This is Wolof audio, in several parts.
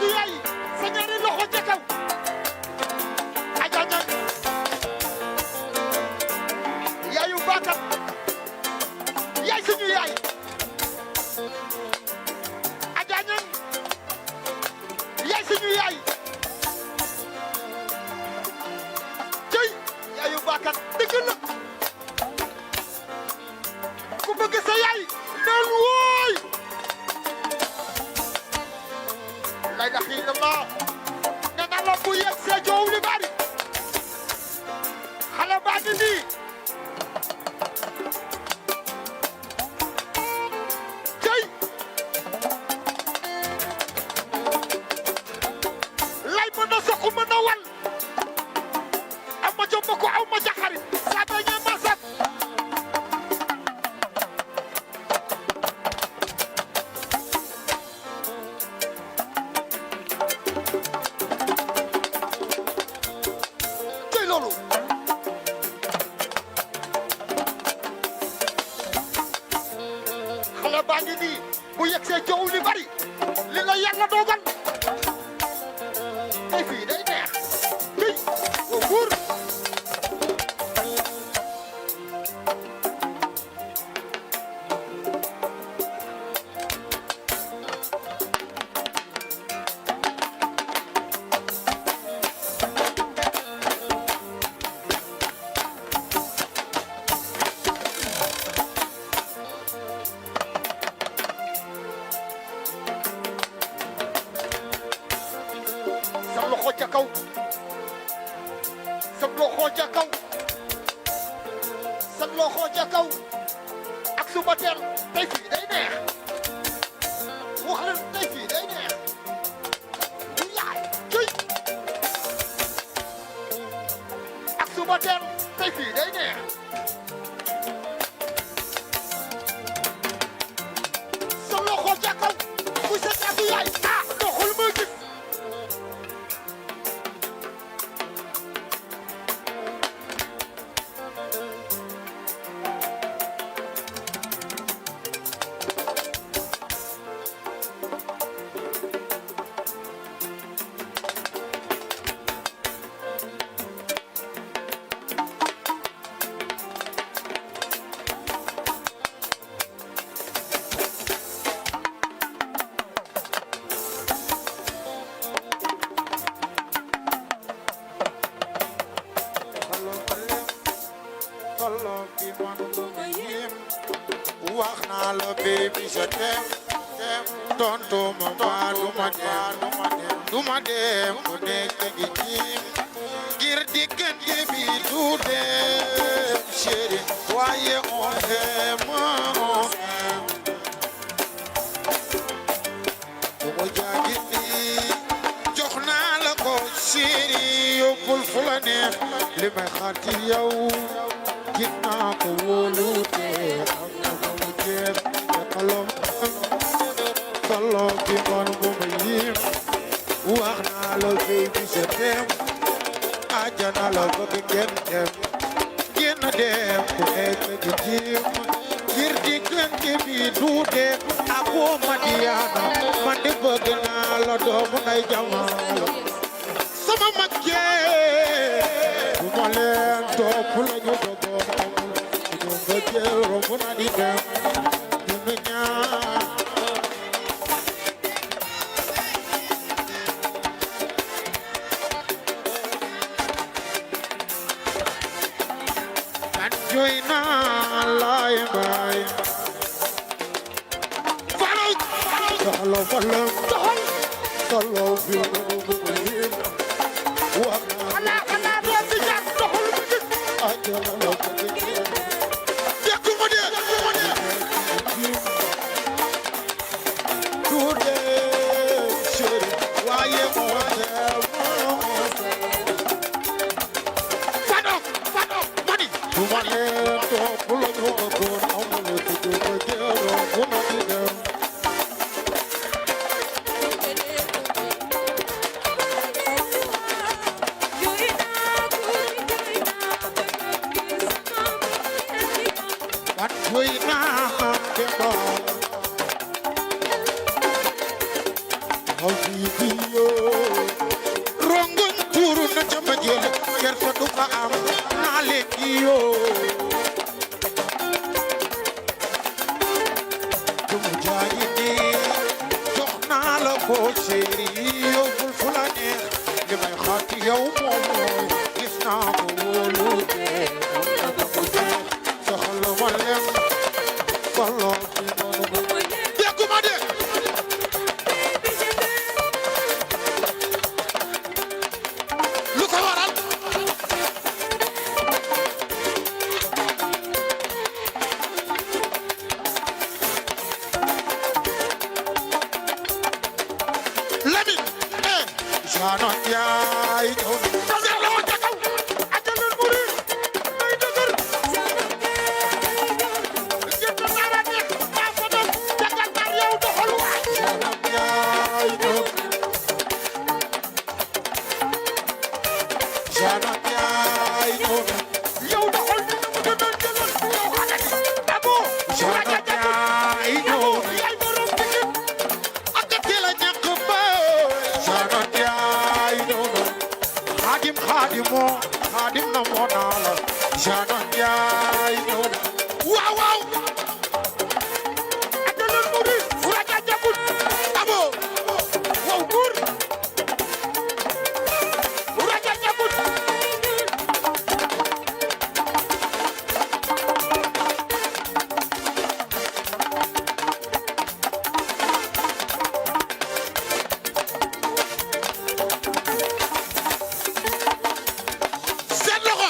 suñu yaay sa ñaari loxo ca kaw Adja Ñang yaayu Bakar yaay suñu yaay Adja Ñang yaay suñu yaay tey yaayu Bakar dëgg la ku bëgg sa yaay neel wooy la ilaha illallah nee na la bu yegg see joow li bari xale baa ngi nii tey lay mën na soq mën na wal am ma jom ko aw ma jaxari saa ba ñee ma sat tey loolu xale baa ngi nii bu yegg see joow li bari li la yàlla dogal tey fii day neex tey wa wóor sa loxo ca kaw sa loxo ca kaw sa loxo ca kaw ak suba teel tey fii day neex wax leen tey fii day neex bu yaay tey ak suba teel tey fii day neex sa loxo ca kaw bu sa taatu yaay ah doxul ma gis wax naa la baby je t'aime tontu ma ba duma dem ku nekk gi jiim ngir diggante bi du dem chéri waaye on t'aime bu mu jaagi nii jox naa la ko chéri yóbbul fu la neex li may xaar ci yow ginnaaw ko wóolute am na ko mu jéem te xaloo ki man bu ma yim wax naa la baby je t'aime àjjana la bëgg ngeen dem ku nekk di jiim ngir diggante bi du dem akoo Madiana man de bëgg naa la doomu nay jamaalo sama mag jee bu ma leen topp la ñu bëggoon amul ñu nga jël romb na di dem ñu nga ñaan man jooy naa laay baay solo falam solo fi wax xanaa xanaa doo si jàpp doxul ma gis àjjana la bëgg ngeen déggu ma dee du dem chéri waaye moo dem Fado mani du ma leen topp la ñu bëggoon amul ci du ma jëloon bu na di dem What we now Habibiyo rongoñ tuuru na ca mbëggeel gerte du fa am naa lekki yoo dumu jaayi ni jox naa la ko chéri yóbbul fu la neex li may xaati yow moom mooy gis naa ko wóolu tee am na nga ko jeex soxla ma lem solo ci noonu dégguma de lu ko waral Lamin Jano Njaay taseer la ko ca kaw ajalul muri may dëgër jëtt naa la neex maa ko doon jagal nar yow doxal waay Jano Njaay Jano Njaay yow doxal ni mu gënal jëlal yow xale abo Jano Njaay yaay borom Pikine ak teel a ñàkk ba Jano Njaay xaadim xaadimo xaadim na moo naa la Jano Njaay waaw waaw ajalul muri raja jabul abo waaw góor raja jabul seen loxo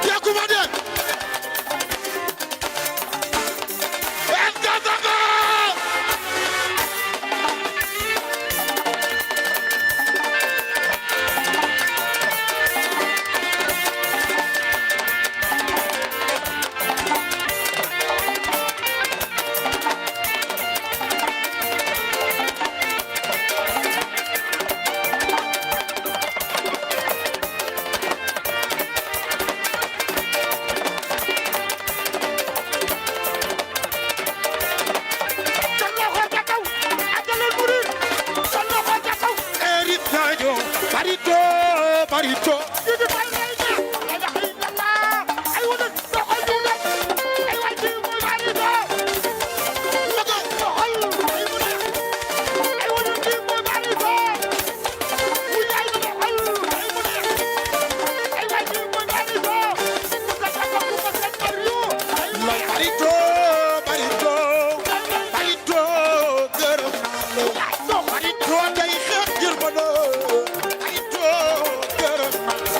dégguma de en Gazaga seen loxo ca kaw ajalul muri seen loxo ca kaw héritage barito barito Didi Fall lay ne la ilaha illallah ay wala doxal ñu dem ay waay ci mooy barito doxal ay mu neex ay wala ci mooy barito mu yaay na doxal ay mu neex ay waay ci mooy barito ku ka taka ku ka sen Mario ay mu neex barito barito barito gërëm naa la barito day xeex jër ba la barito gërëm naa la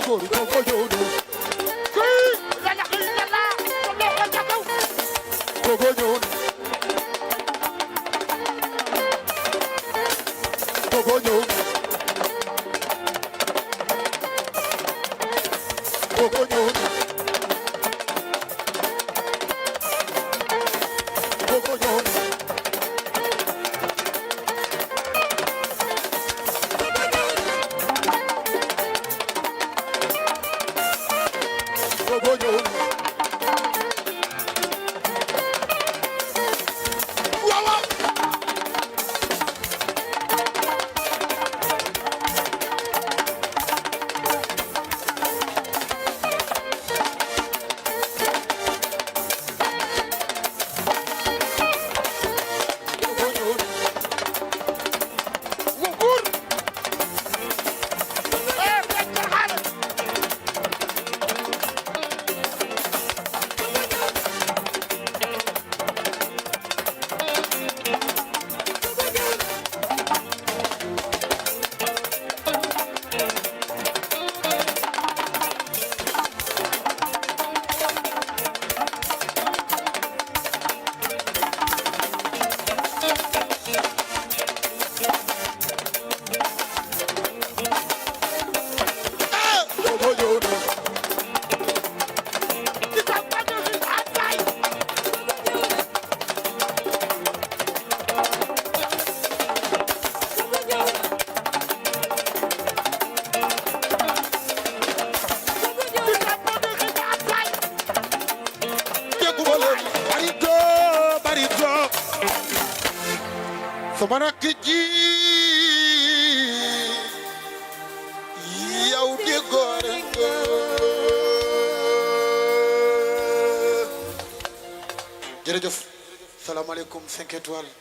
góor ko ñëw na kii la la la la ko jakaw ko ñëw na ko ñëw na ko ñëw na sama rakk ji yow di góor nga jërëjëf salaamaaleykum 5 étoiles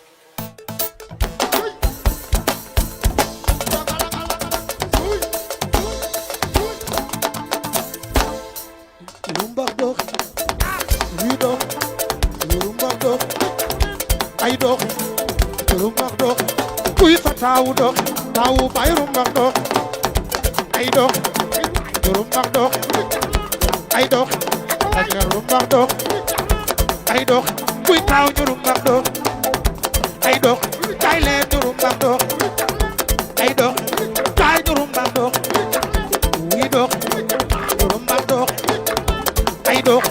lumbax dox wi dox lumbax dox ay dox rumbax dox kuy sa taawu dox taawu bay rumbax dox ay dox rumbax dox ay dox ak rumbax dox ay dox kuy taaw ñu rumbax dox ay dox kay leen ñu rumbax dox ay dox kay ñu rumbax dox wi dox rumbax dox ay dox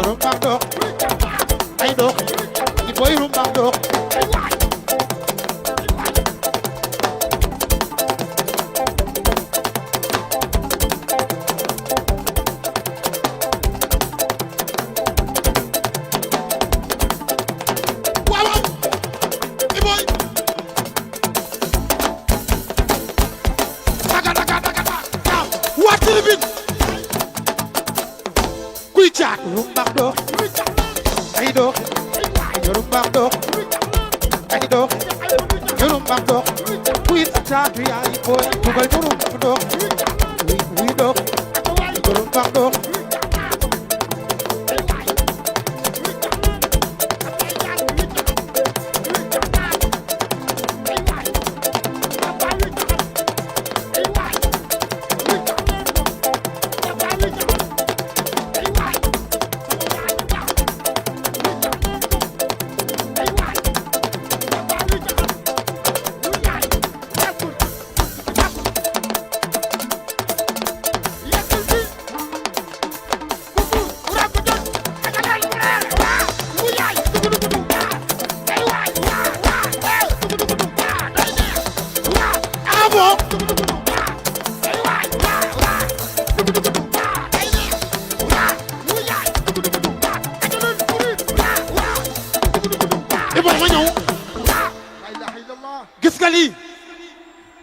rumbax dox ay dox ni boy rumbax dox rumbax dox ay dox rumbax dox ay dox rumbax dox kuy sa taatu yaay boy dugal rumbax dox wi dox rumbax dox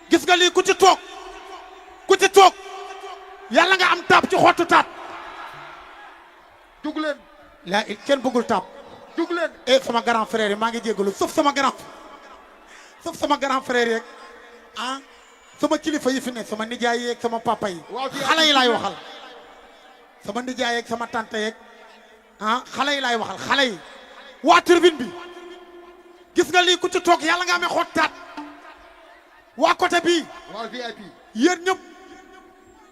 gis nga lii ku ci toog yàlla nga am taab ci xottu taat dugg leen la kenn bëggul taab dugg leen sama grand frère yi maa ngi jégalu sauf sama grand frère yeeg ah sama kilifa yi fi ne sama nijaay yeeg sama papa yi xale yi laay waxal sama nijaay yeeg sama tante yeeg ah xale yi laay waxal xale yi waa tribune bi gis nga lii ku ci toog yàlla nga amee xott taat waa côté bii waa VIP yéen ñëpp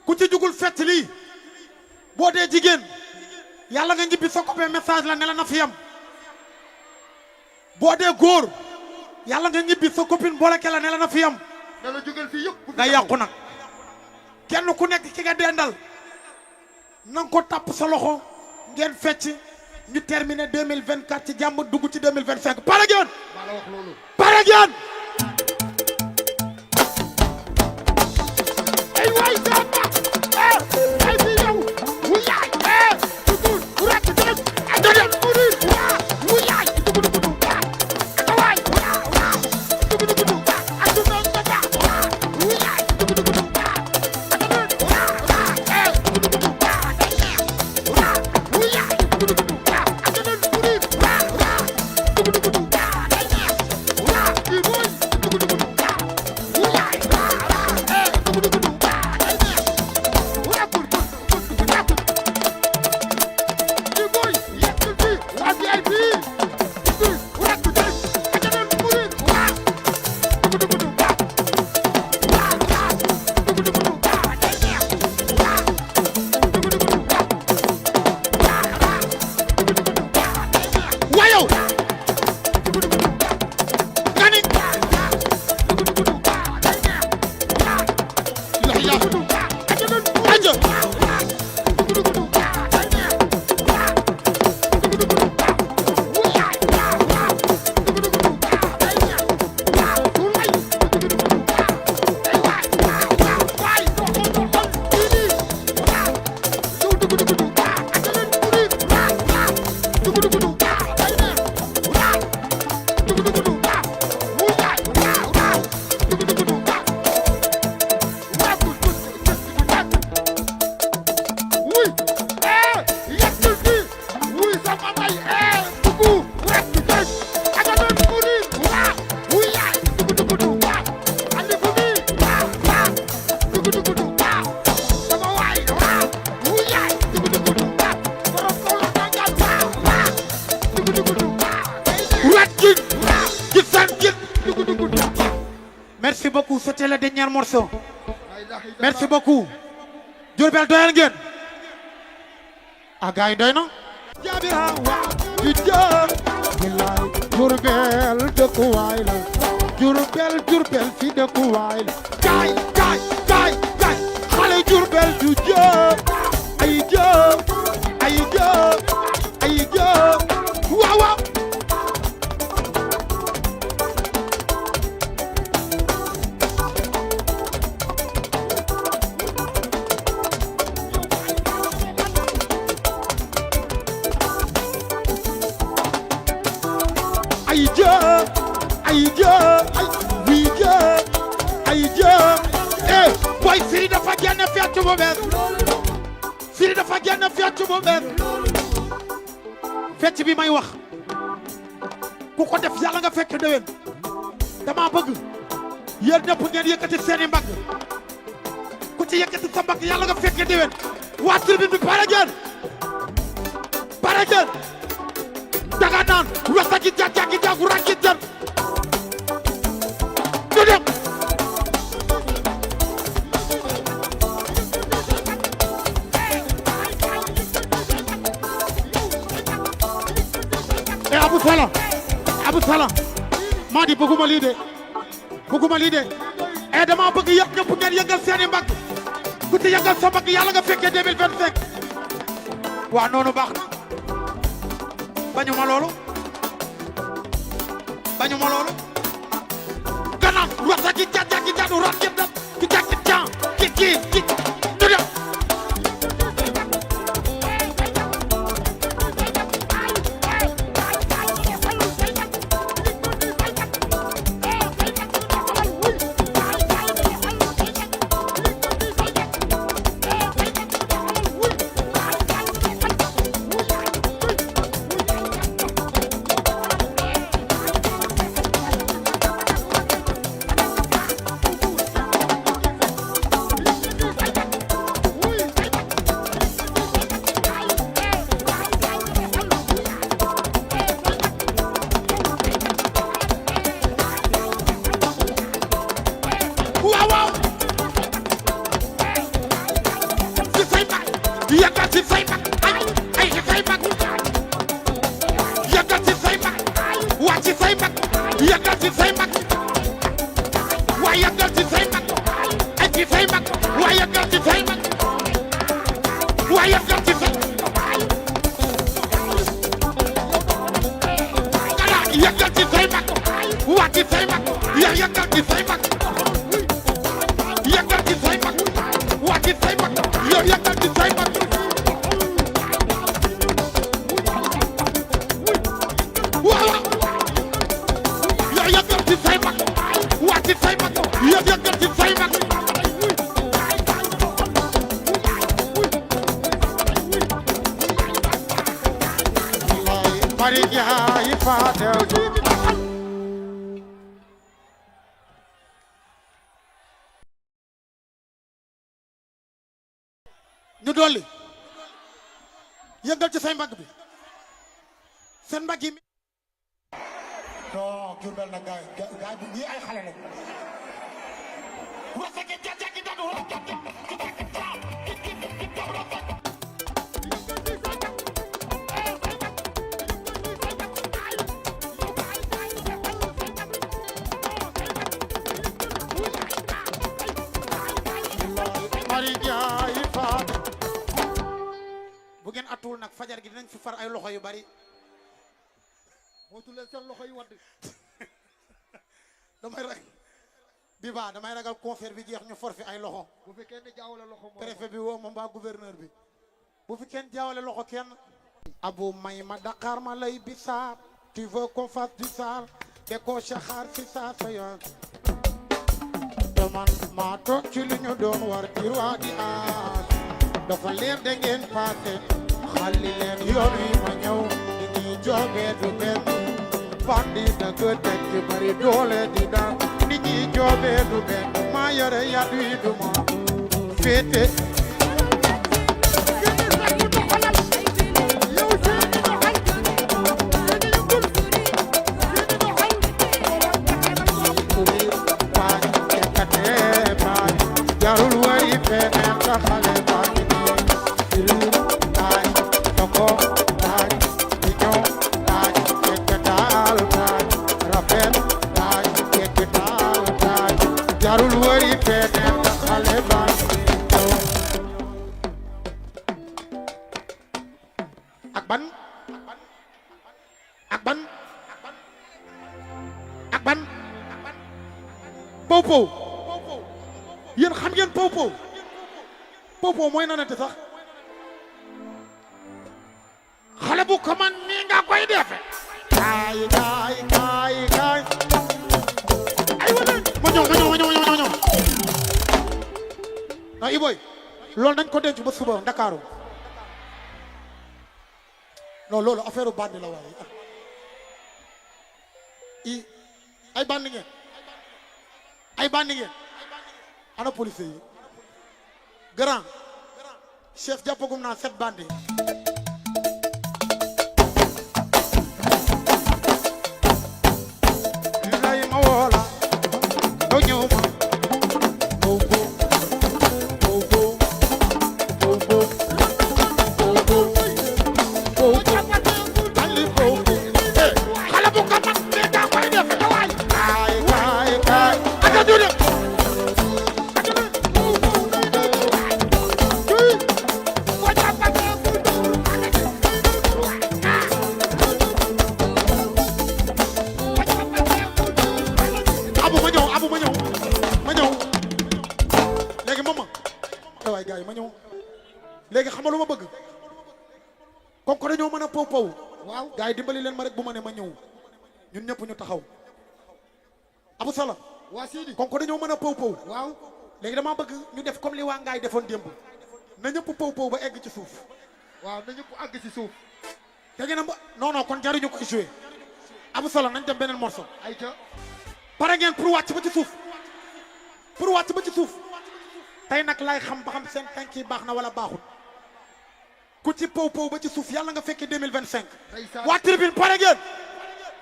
ku ci jugul fett lii boo dee jigéen yàlla nga ñibbi sa copain message la ne la na fi yam boo dee góor yàlla nga ñibbi sa copine boole ke la ne la na fi yam ne la jógal fii yëpp nga yàqu nag kenn ku nekk ki nga dendal na nga ko tàpp sa loxo ngeen fecc ñu terminé 2024 ci jàmm dugg ci 2025 pare ngeen maa la wax loolu pare ngeen ay waay sama ay bi yow wu yaay dugul rek def adal murid wu yaay dugul waay dugul aduna ngata wu yaay dugul Merci beaucoup, c'était le dernier morceau. Merci beaucoup. Diourbel doyal ngeen. Ah gars yi doy na. Jabira wa di jër. Bilaay Diourbel dëkkuwaay la. Diourbel fi dëkkuwaay la. Kaay xale Diourbel du jër. Ay jër. Waaw. Boy Siri dafa génn fecc bu bees fecc bi may wax ku ko def yàlla nga fekk déwén dama bëgg yéen ñëpp ngeen yëkkati seeni mbagg ku ci yëkkati sa mbagg yàlla nga fekk déwén waa tribune bi pare ngeen daga naan wasa gi jàkki jàggu rakki jën ñu dem Abou Salam maa di bëgguma lii de dama bëgg yëpp ñëpp ngeen yëngal seeni mbagg ku ci yëngal sa mbagg yàlla nga fekkee 2025 waa noonu baax na bañuma loolu gannaaw wasa gi jàddu rat gi daf ki jàkki can ki ñu dem yëgal ci say mag ay ci say mag yëgal ci say mag waa ci say mag yëgal ci say mag waa yëgal ci say mag ay ci say mag waa yëgal ci say mag waa yëgal ci say ala yëgal ci say mag waa ci say mag yëgal ci say mag yëgal ci say mag waa ci say mag yow yëgal ci say mag waaw yow yëgal ci say mag waa ci say mag yow yëgal ci say mag bari jaay faatew ñu dolli yëngal ci say mbagg bi seen mbagg yi non Jurbel na gaay bu ñi ay xale lañ bu ngeen atul nag fajar gi dinañ fi far ay loxo yu bari moytu leen seen loxo yi wadd damay ragal concert bi jeex ñu for fi ay loxo bu fi kenn jaawale loxo préfet bi woo ma mbaa gouverneur bi bu fi kenn jaawale loxo kenn abu may ma Dakar ma lay bisaab tu veux qu'on fasse du sale de ko saxaar si saa sa yoon te man maa toog ci li ñu doon war di roi di aas dafa leer da ngeen paase xalli leen yoon wi ma ñëw di ñuy joobee du benn bandi dëgg teg ci bari doole di daan ni ñuy joobee du benn maa yore yàddu yi du ma féete jarul wari feneen ta xale baa ngi nii taaj toko taaj di ñëw taaj kekk taal taaj rafet taaj kekk taal taaj jarul wari feneen ta xale baa ngi nii ak ban pow pow yéen xam ngeen pow pow mooy nanate sax xale bu ko man nii nga koy defe kaay ay wala ma ñëw na Iboy loolu nañ ko denc ba suba Ndakaaru non loolu affaire bandi la waaye ay bandi ngeen ana police yi grand chef jàppagum naa 7 bandi ngay ma woola doo ñëw ma xale bu ko man ne daa koy def waay kaay aka du def léegi xam nga lu ma bëgg comme ko dañoo mën a pow waaw gars yi dimbali leen ma rek bu ma ne ma ñëw ñun ñëpp ñu taxaw Abou Salam waa Sidi comme ko dañoo mën a pow waaw léegi damaa bëgg ñu def comme li waa ngaay defoon démb na ñëpp pow ba egg ci suuf waaw na ñëpp àgg ci suuf da ngeen a non kon jaruñu ko joué Abou Salam nañ dem beneen morceau ayca pare ngeen pour wàcc ba ci suuf tey nag laay xam ba xam seen tànk yi baax na wala baaxul ku ci pow ba ci suuf yàlla nga fekkee 2025 waa tribune pare ngeen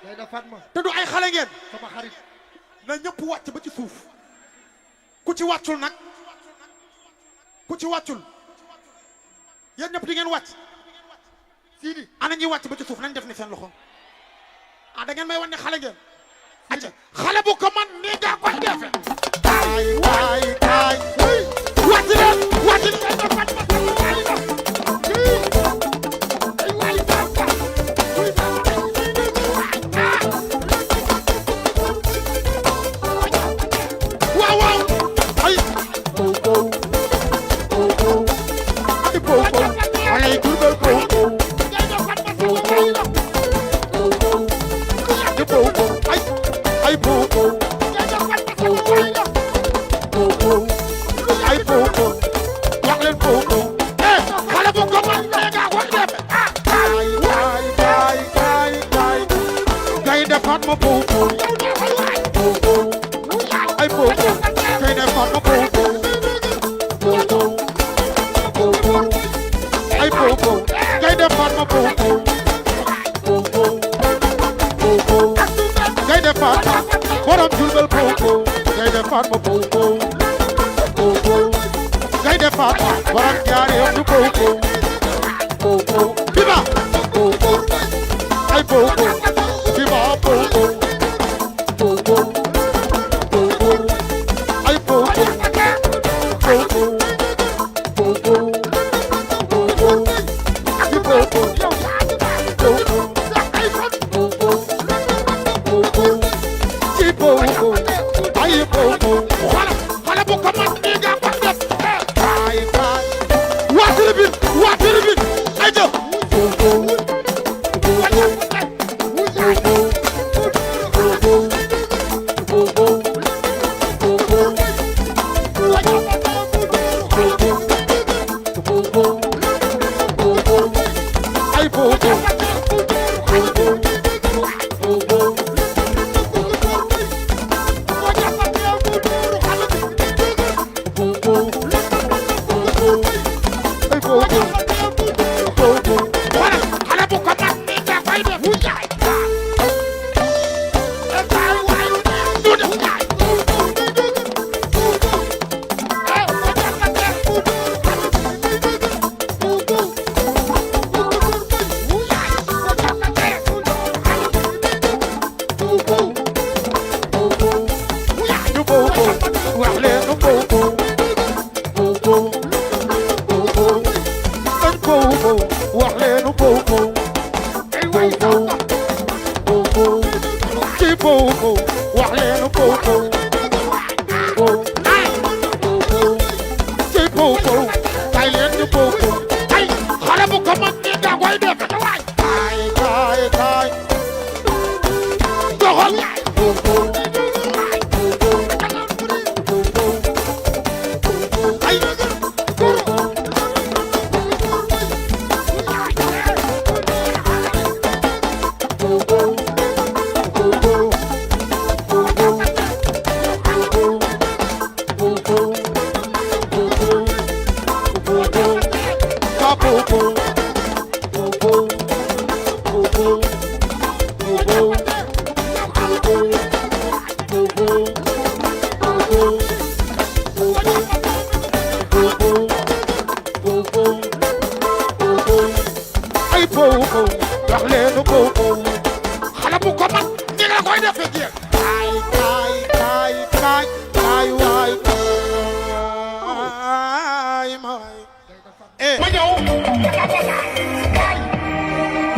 day da Fatma te du ay xale ngeen sama xarit na ñëpp wàcc ba ci suuf ku ci wàccul yéen ñëpp di ngeen wàcc Sidi ana ñuy wàcc ba ci suuf nañ def ni seen loxo da ngeen may wan ne xale ngeen acca xale bu ko man nii nga koy defe ay wàcc leen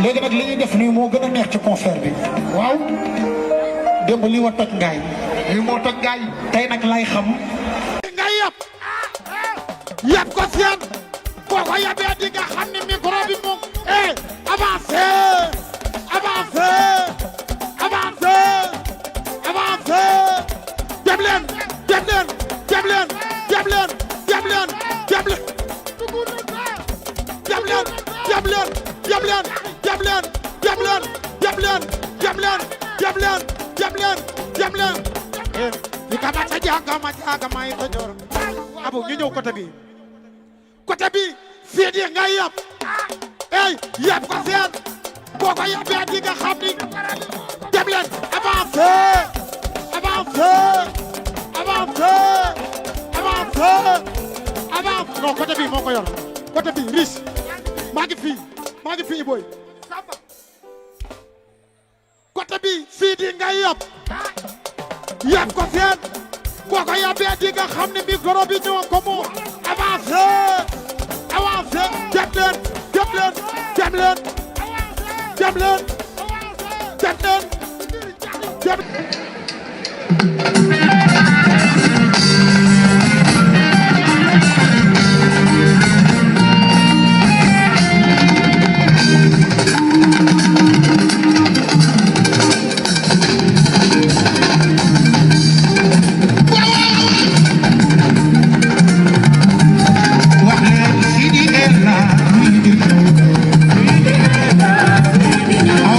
léegi nag li ñuy def nii moo gën a neex ci concert bi waaw démb li wa toj ngaay li moo toj ngaay tey nag lay xam nga yàpp ko seen boo ko yàbbee di nga xam ni micro bi moom avancé avancé avancé avancé dem leen dem leen dem leen dem leen dem leen dem leen dem leen dem leen dem leen dem leen dem leen dem leen dem leen dem leen dem leen dem leen di ka ma jaaga may ta jor abu ñu ñëw côté bi fii di nga yàpp yàpp ko seen boo ko yàppee di nga xam ni dem leen avancé avancé avancé avancé avance non côté bi moo ko yor côté bi riche maa ngi fii boy Samba côté bi Sidi nga yab ko seen boo ko yabee di nga xam ne micro bi ñoo ko moom avancé dem leen Oh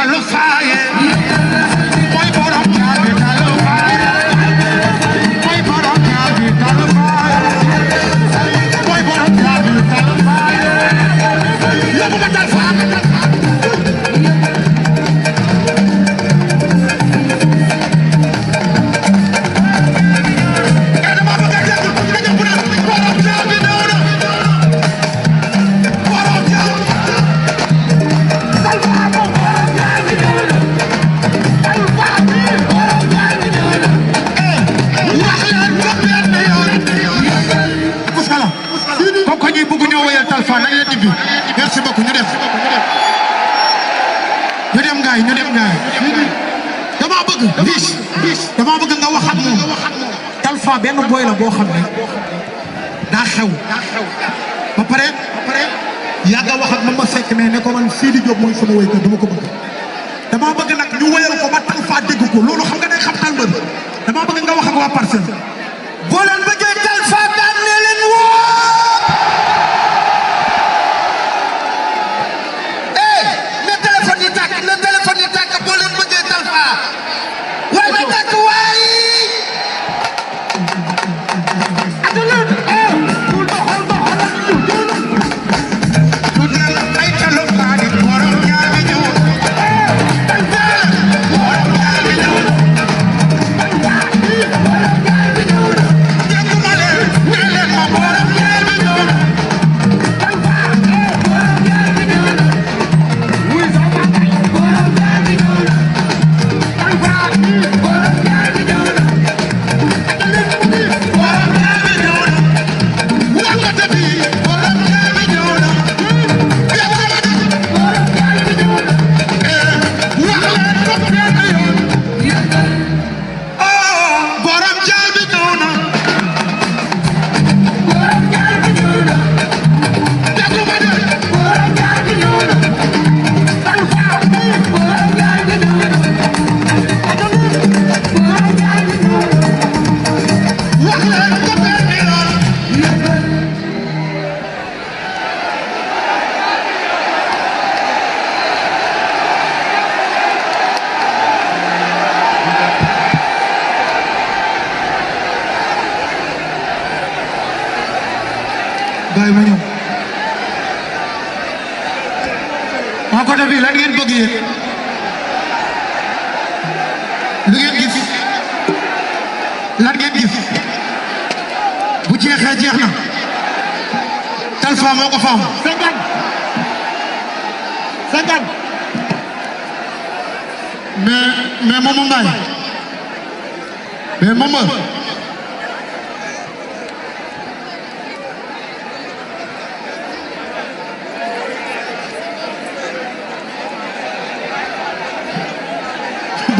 talu faaye mooy borom caabi talu faaye mooy borom caabi talu faaye mooy borom caabi talu faaye yóbbu ma tal faa merci beaucoup ñu dem ngaay ñu dem ngaay dama bëgg dama bëgg nga wax ak moom Talfa benn boy la boo xam ne daa xew ba pare yàgga wax ak Mama Seck mais ne ko man Sidi Diop mooy sama woykat dama ko bëgg dama bëgg nag ñu woyal ko ba Talfa dégg ko loolu xam nga day xam tal mbër dama bëgg nga wax ak waa Parcelles boo leen bëggee Talfa daan ne leen woo bàyyi ma ñëw waa côté bi lan ngeen bëgg yéen lu ngeen gis lan ngeen gis bu jeexee jeex na Talfa moo ko faam 50 mais Momo Mbaye mais Momo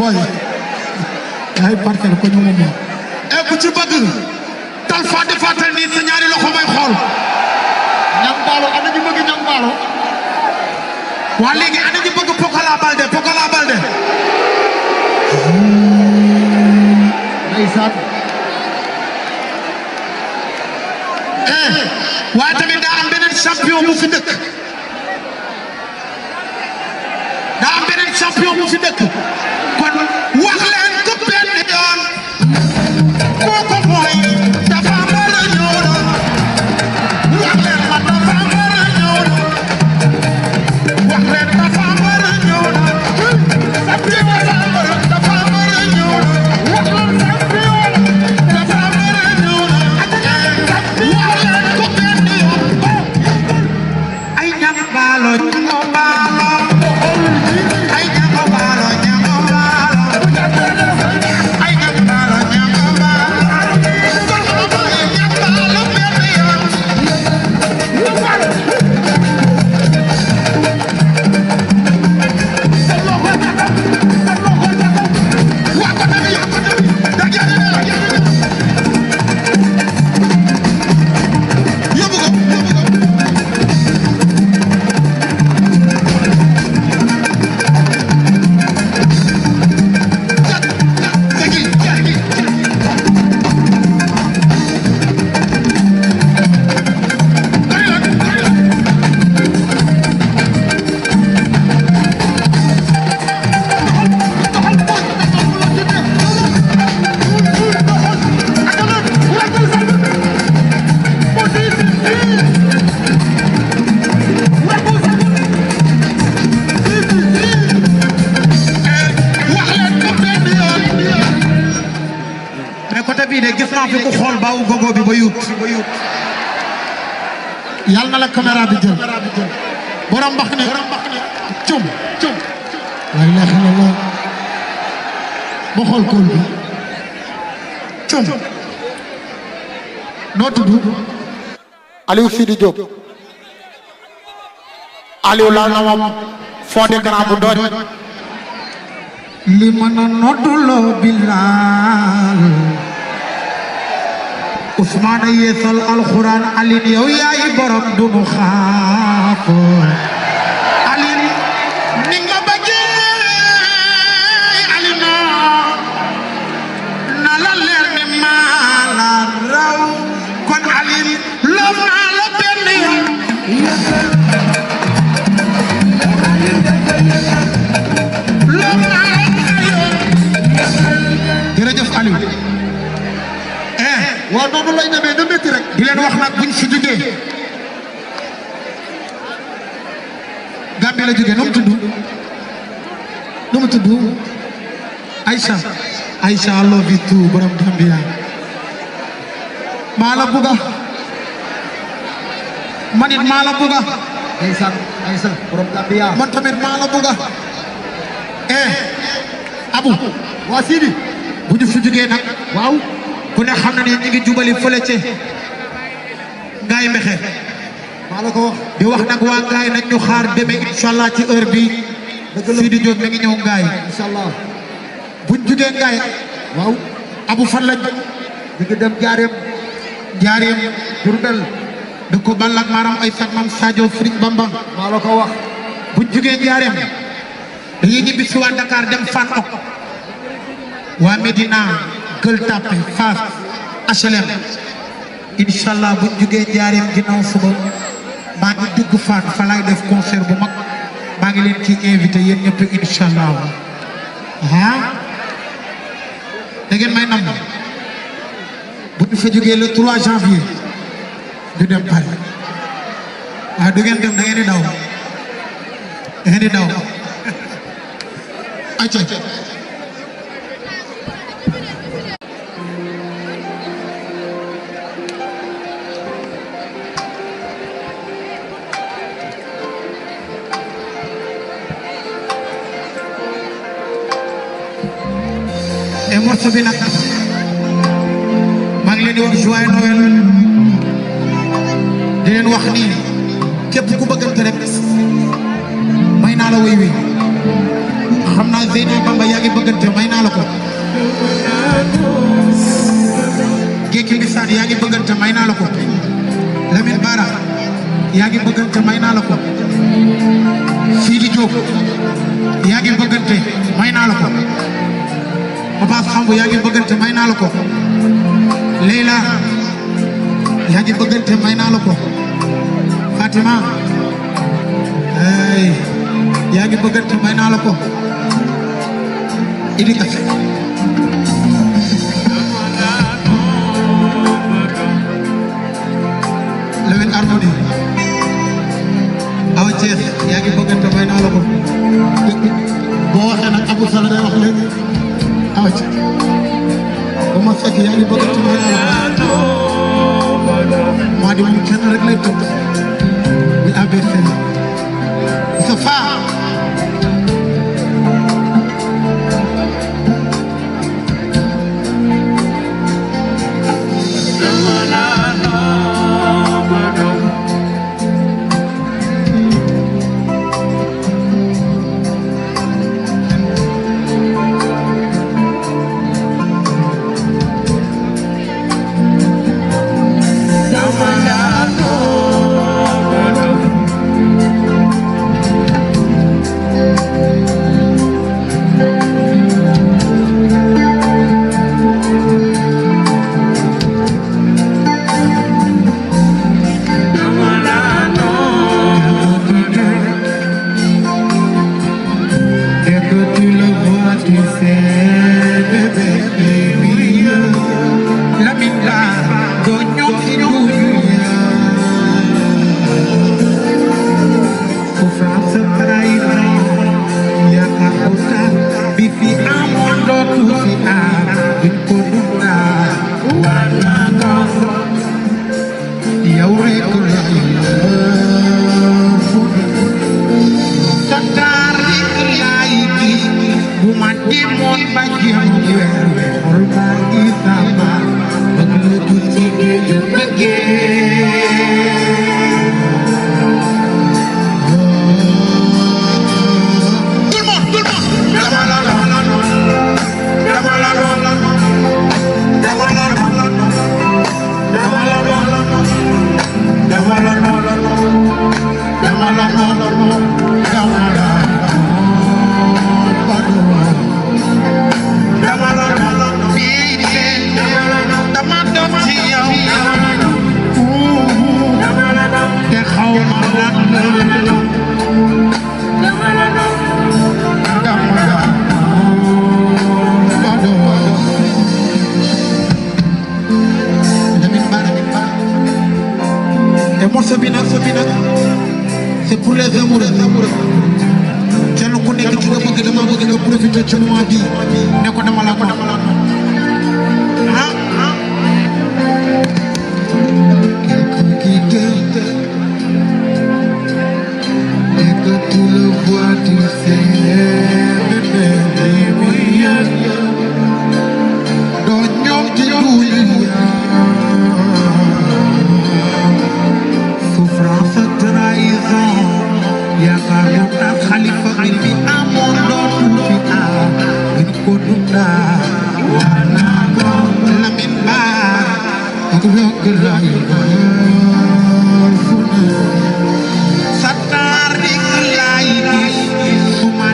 boy ay Parcelles ko ñu moom e ku ci bëgg Talfa defatal ni sa ñaari loxo may xool ñam baalo ana ñu bëgg ñam baalo waa léegi ana ñu bëgg Pokola Balde ndeysaan waaye tamit daa am beneen champion bu fi dëkk kon wax leen ko benn yoon kooku mooy dafa mën a ñëw na wax leen ma dafa mën a ñëw na wax leen dafa mën a ñëw na champion dafa mën a ñëw na wax leen champion dafa mën a ñëw na wax leen ko benn yoon ay ñam baalo ay ñam baalo naa fi ku xool baawu gogo bi ba yut yàlla na la caméra bi jël borom mbax ne cum la ilaha illallah ma xool kool bi cum noo tudd Aliou Sidi Diop Aliou laal na moom fond de grand bu doon li mën a nodduloo Bilaal Ousmane yeesal alxuraan Alin yow yaay borom dunu xaaf Alin ni nga bëggee Alina na la leer ni maa la raw kon Alin loo naa la benn yoon jërëjëf Aliou waaw noonu lay demee na métti rek di leen wax nag buñ fi jógee Gambie la jógee nu mu tudd Aïcha I love you too borom Gambia maa la buga man it maa la buga Aïssa borom Gambia man tamit maa la buga Abu waa Sidi bu ñu fi jógee nag waaw ku ne xam na ne ñu ngi jubali fële ca Ngaye Mekhe maa la ko wax di wax nag waa Ngaye nag ñu xaar demee incha allah ci heure bi Sidi Diop mi ngi ñëw Ngaye incha allah buñ jógee Ngaye waaw Abu fan lañ ñu ngi dem Jaareem Diourbel da ko ball ak maanaam ay sat mam Sadio Serigne Bamba maa la ko wax buñ jógee Jaareem dañuy ñibbi si waa Dakar dem Fann ok waa Medina Gueule Tapée Fass HLM incha allah buñ jógee Jaareem ginnaaw suba maa ngi dugg Fann fa laay def concert bu mag maa ngi leen ci invité yéen ñëpp incha allah da ngeen may nam bu ñu fa jógee le 3 janvier du dem Paris waaw du ngeen dem da ngeen di daw acca et morceau bi nag maa ngi leen di wax joyeux Noël di leen wax ni képp ku bëggante rek may naa la wéy wi xam naa Zeyna Bamba yaa ngi bëggante may naa la ko Géeki Bisaan yaa ngi bëggante may naa la ko Lamine Bara yaa ngi bëggante may naa la ko Sidi Diop yaa ngi bëggante may naa la ko Papa Sambu yaa ngi bëggante may naa la ko Leila yaa ngi bëggante may naa la ko Fatima yaa ngi bëggante may naa la ko Idi Kassé Lamine Harmonie Awa Thiès yaa ngi bëggante may naa la ko boo waxee nag Abou Sala day wax léegi Awa Thiès ba ma fekk yaa ngi bëggante may naa la ko maa di moom kenn rek lay tudd muy ABC sa faa di moon ba jéem weer xol baa ngi sama bëgg la dul ci géeju bëggee c'est pour les amoureux kenn ku nekk ci nga bëgg dama bëgg nga profiter ci mois bi ne ko dama la quelqu'un qui t'aime et que tu le vois tu sais doo ñoom ci dunya souffrance trahison yaakaar moom daal xalifa bi fi amoon dootu fi am gën ko dundaa wala ko Lamin Baar ak rëgg lay fu ne sa taar dik lay gis su ma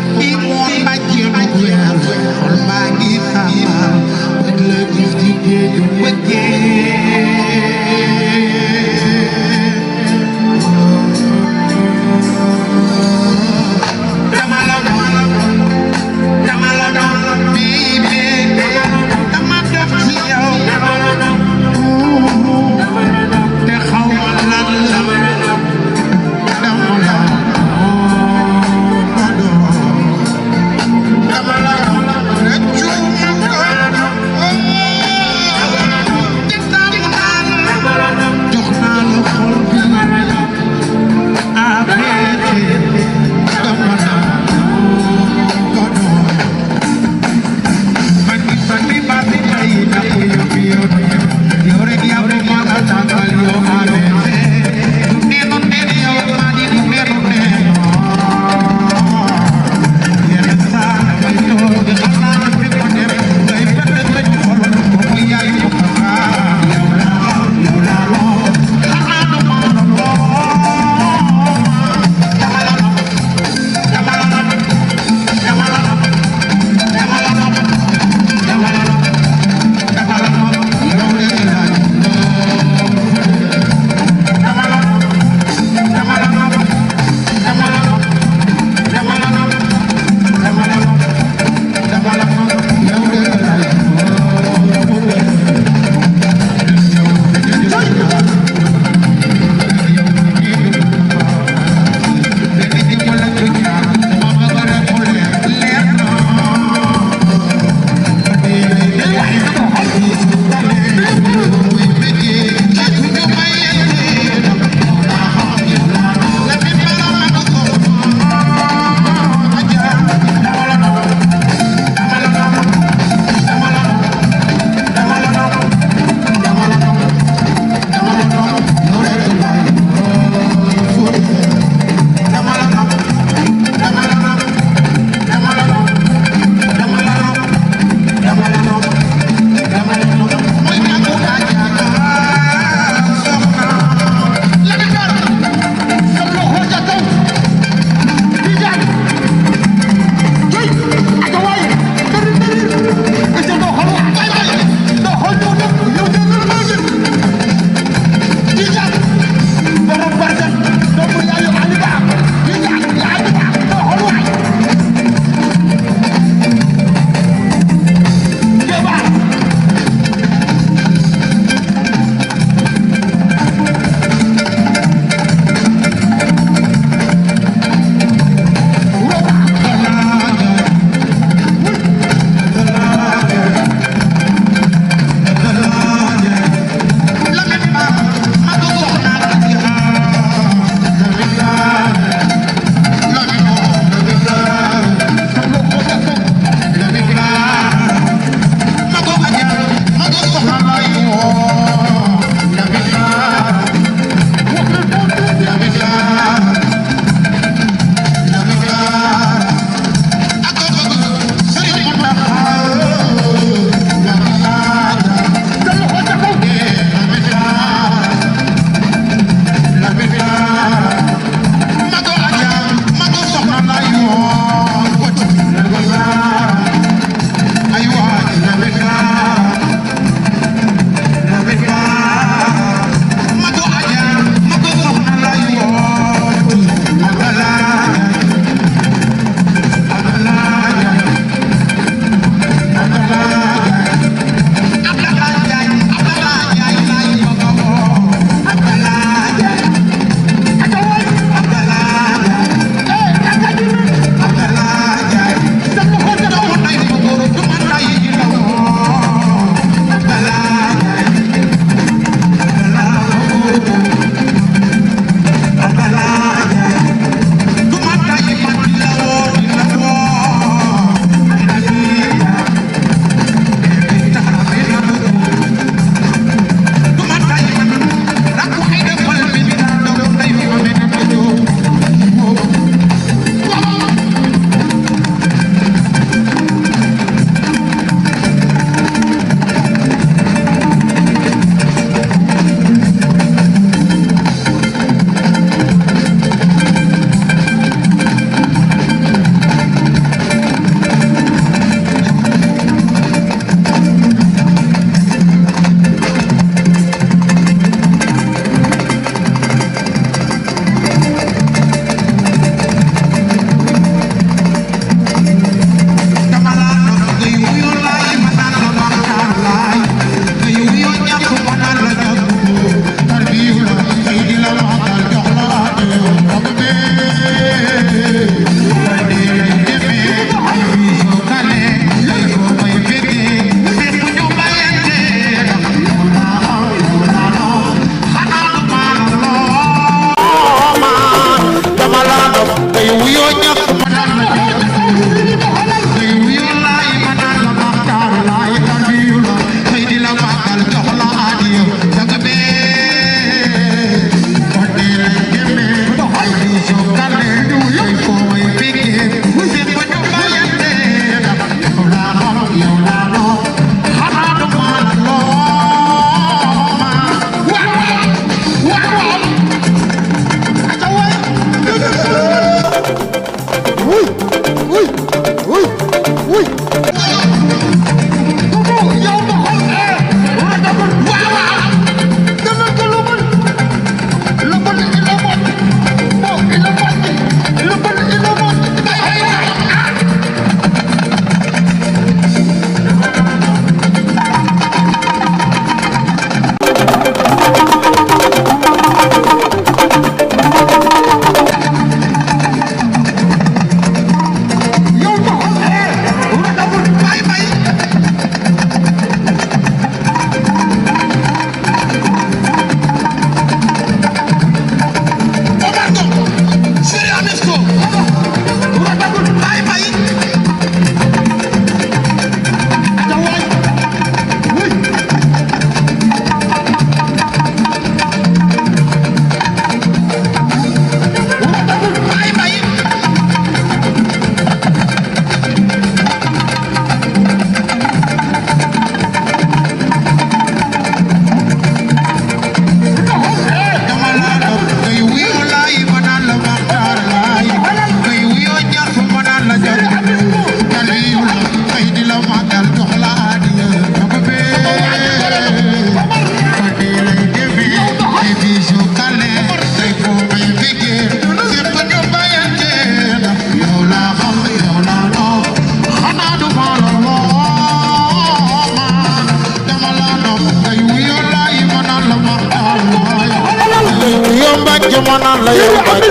naan la yow bañ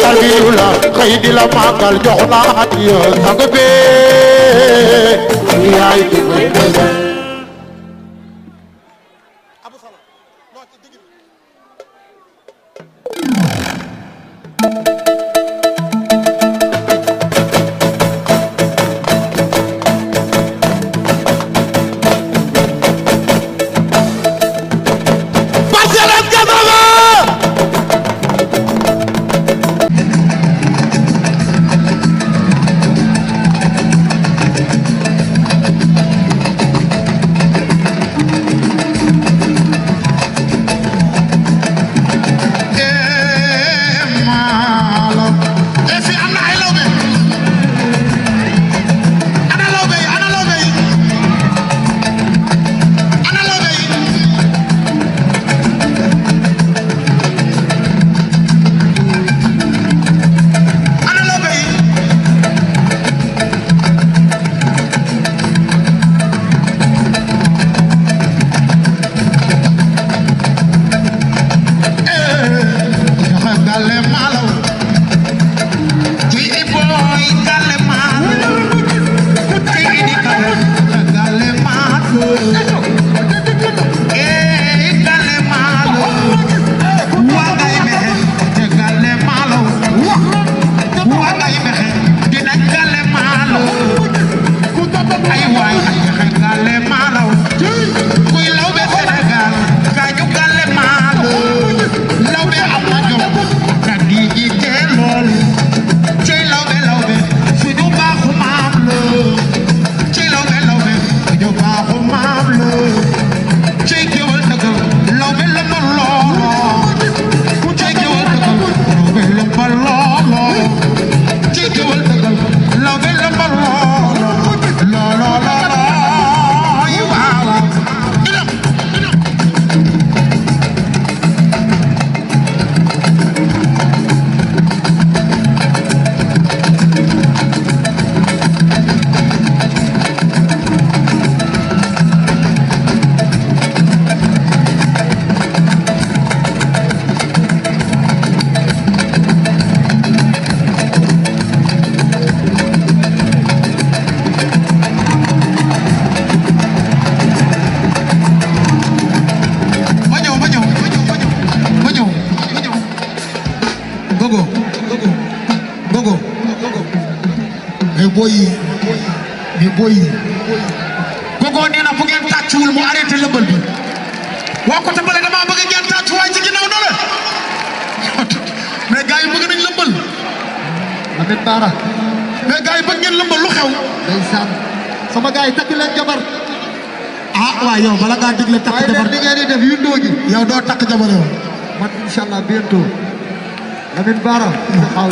tarbiyu la xëy di la màggal jox la hadiya sang bee yaay di may bëggal boy gogo nee na bu ngeen tàccuwul mu arrêté lëmbal bi waa côté bale dama bëgg ngeen tàccu waay ci ginnaaw dole mais gars yi bëgg nañ lëmbal Lamine Bara mais gars yi bëgg ngeen lëmbal lu xew ndeysaan sama gars yi takk leen jabar ah waaw yow bala ngaa digle takk jabar li ngeen di def yu ndóogi yow doo takk jabar yow man inshallah bientôt Lamine Bara xaw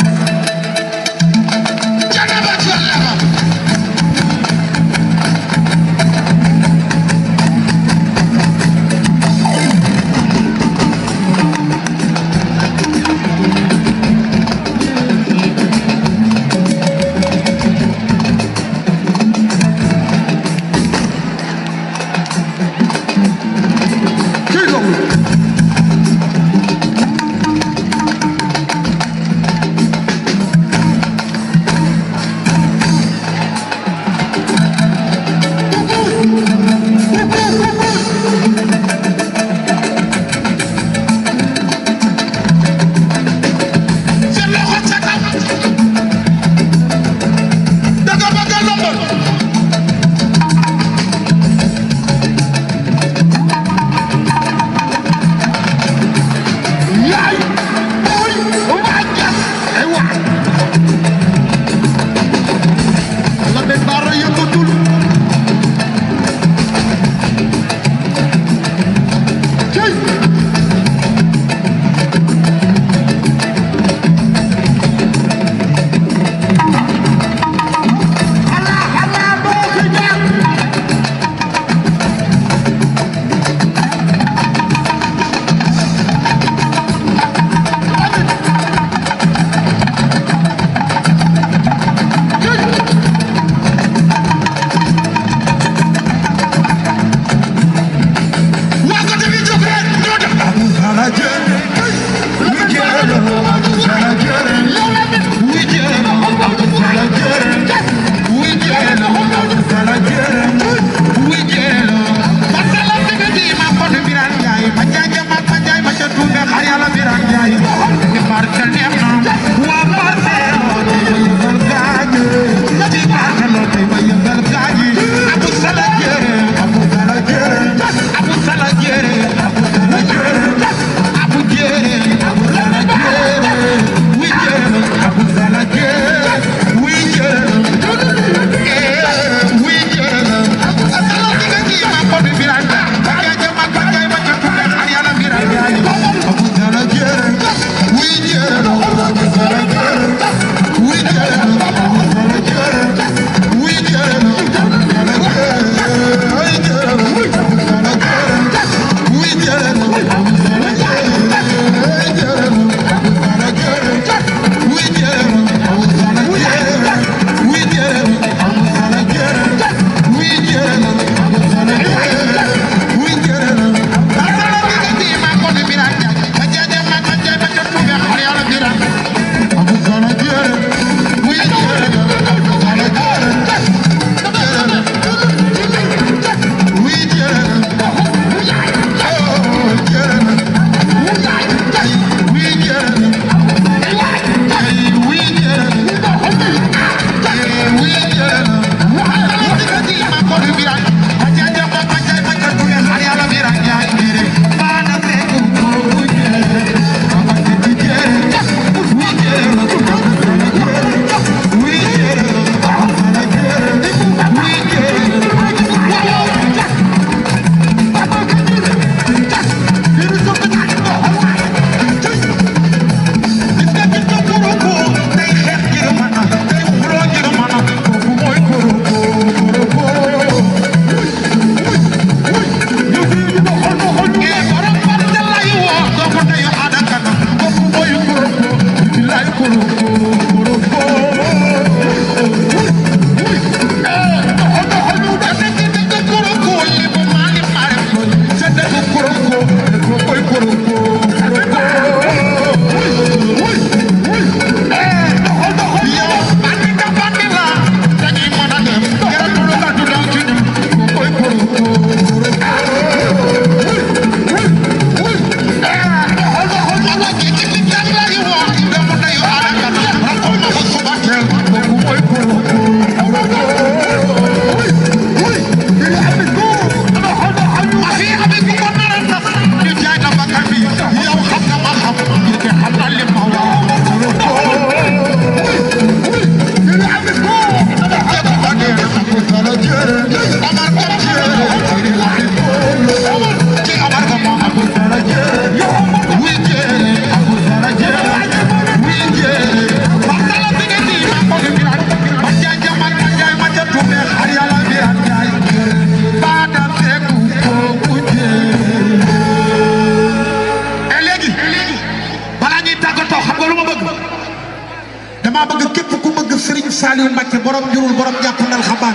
Saliou Mbacké borom njurul borom jàppandal xabaan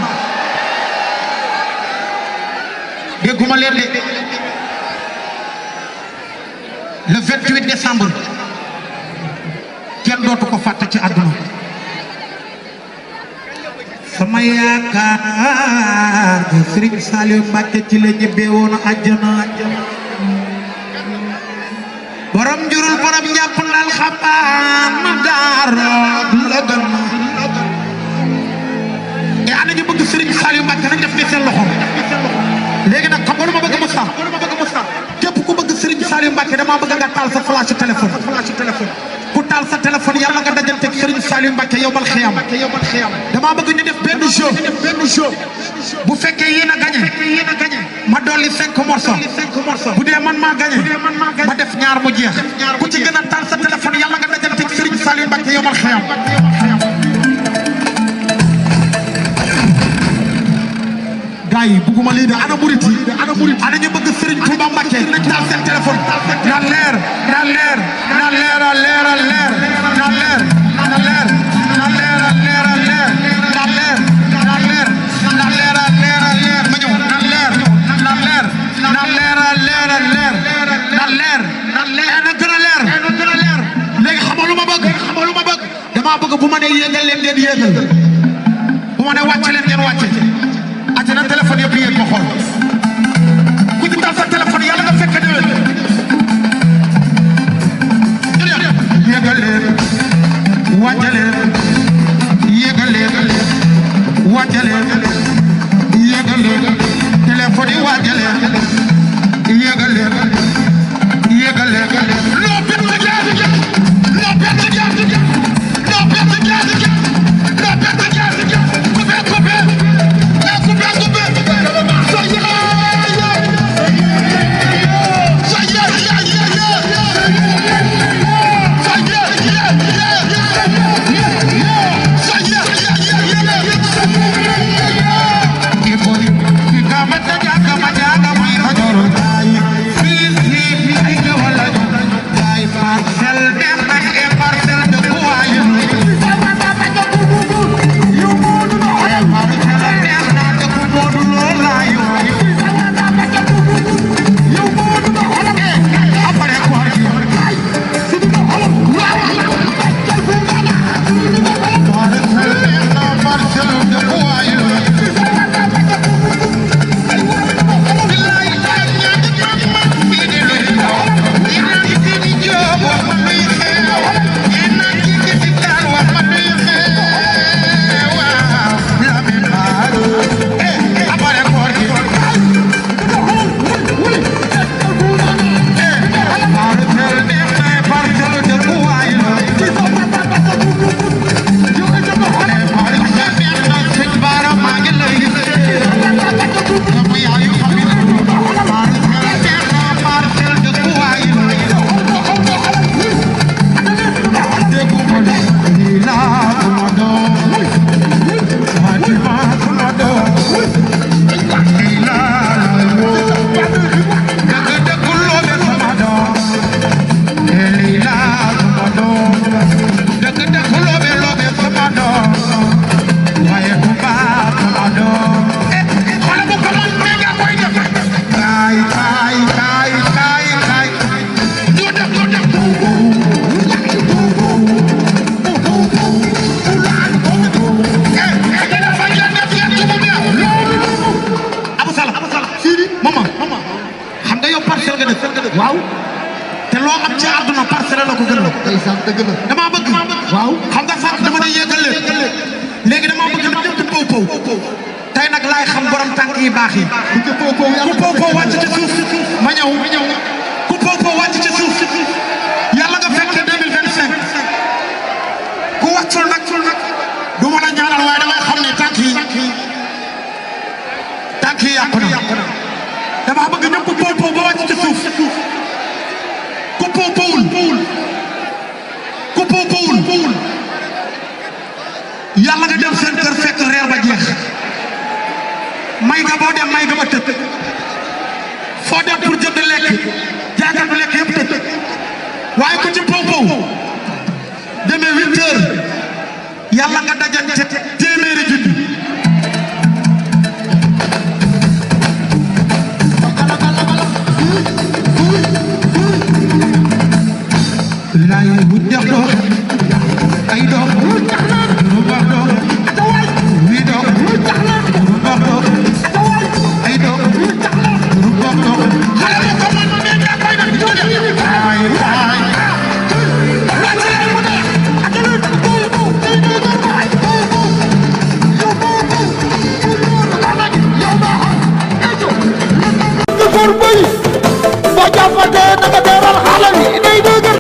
dégguma leen de le 28 décembre kenn dootu ko fàtte ci àdduna sama yaakaar Serigne Saliou Mbacké ci la ñibbee woon àjjana borom njurul borom jàppandal xabaan ma daaro la gën ana ñu bëgg Serigne Saliou Mbacké nañ def ni seen loxo léegi nag xam nga lu ma bëgg Moussa képp ku bëgg Serigne Saliou Mbacké dama bëgg nga taal sa flash téléphone ku taal sa téléphone yàlla nga dajanteeg Serigne Saliou Mbacké yow bal xiyam dama bëgg ñu def benn jeu bu fekkee yéen a gagné ma dolli 5 morceaux bu dee man maa gagné ma def ñaar mu jeex ku ci gën a taal sa téléphone yàlla nga dajanteeg Serigne Saliou Mbacké yow bal xiyam gaay yi bugguma lii de ana murit yi ana ñu bëgg Serigne Touba Mbacké taal seen téléphone na leer na leer na leer na leer na leer na leer na leer na leer na leer na leer na leer na leer na leer na leer ma ñëw na leer na leer na leer na leer na leer na leer na leer na gën a leer léegi xamoo lu ma bëgg dama bëgg bu ma ne yéegal leen ngeen yéegal bu ma ne wàcc leen ngeen wàcce ate na téléphone yëpp yéeg ma xool ku ci taal sa téléphone yàlla nga fekk déwén yéegal leen wàcce leen yéegal leen wàcce leen yéegal leen téléphone yi wàcce leen yéegal leen yéegal leen loo bett jaasi loo bett jaasi loo bett jaasi loo bett jaasi coupé Come on, ndeysaan dëgg la dama bëgg waaw xam nga fàq dama ne yéegale léegi dama bëgg na ñëpp pow pow tey nag laay xam borom tànk yi baax yi ku pow pow wàcc ci suuf ma ñëw ku pow pow wàcc ci suuf yàlla nga fekk 2025 ku wàccul nag du ma la ñaanal waaye damay xam ne tànk yi yàqu na dama bëgg ñëpp pow pow ba wàcc ci suuf ku pow powul yàlla nga dem seen kër fekk reer ba jeex may nga boo dem may nga ba tëj foo dem pour jënd lekk jaakatu lekk yëpp tëj waaye ku ci pow demee 8 heures yàlla nga dajante téeméeri junni laay bu dex dox ay dox lu baax dox wi dox lu baax dox ay dox lu baax dox xale bu ko man ne da koy def ci def ay for boy ba jàppante na nga teeral xale bi day dëgër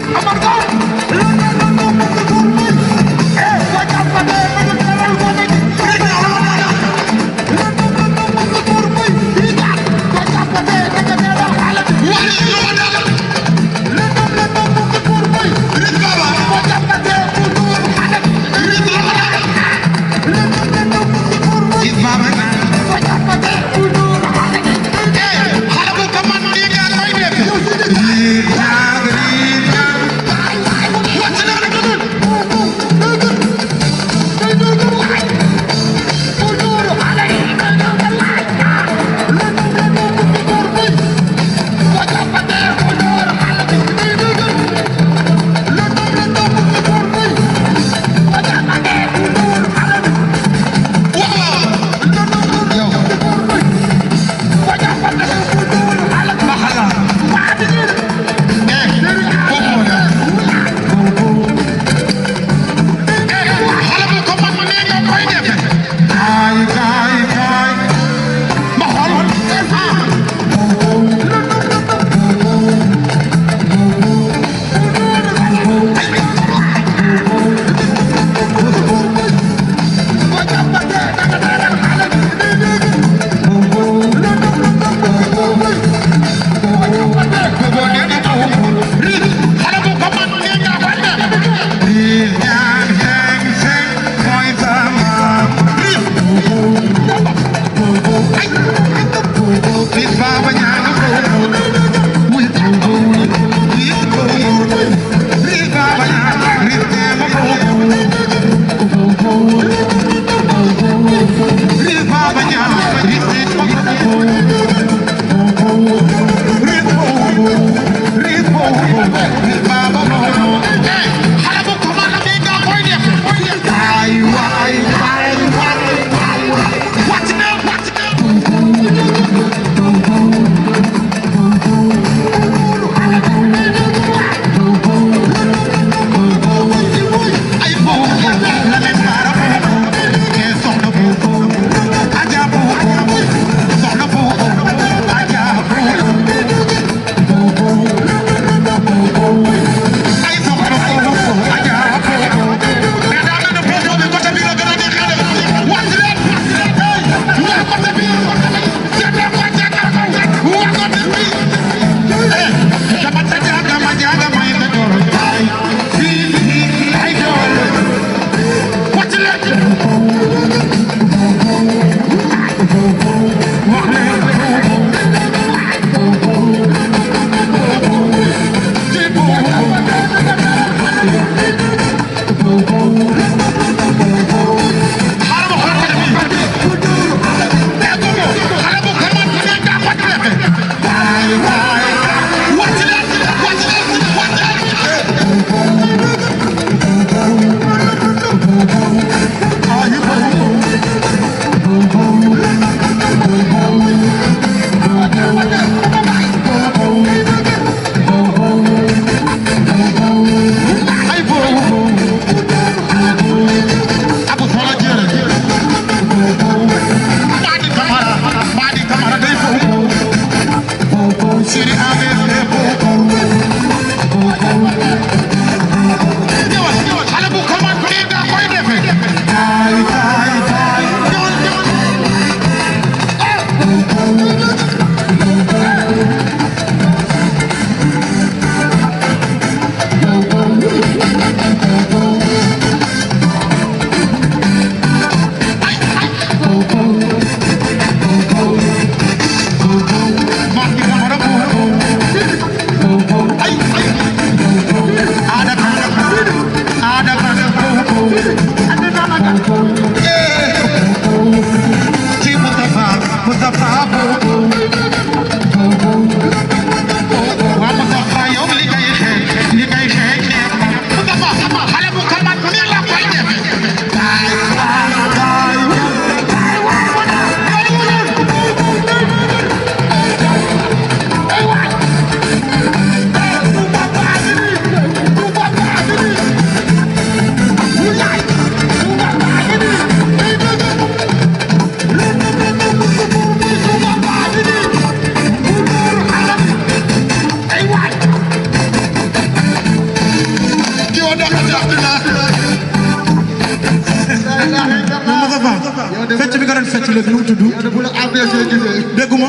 ne bu la AVC gisee dégguma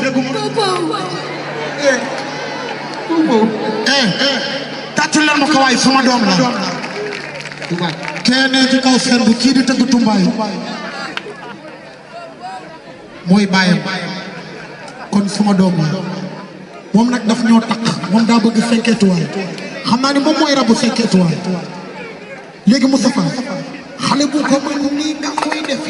tàccu leen ma ko waay sama doom la kenn ci kaw seen bi kii di tëgg tumbaay mooy bàyyam kon sama doom la moom nag daf ñoo takk moom daa bëgg 5 étoiles xam naa ni moom mooy rabu 5 étoiles léegi Moustapha xale bu ko mën nii nga koy def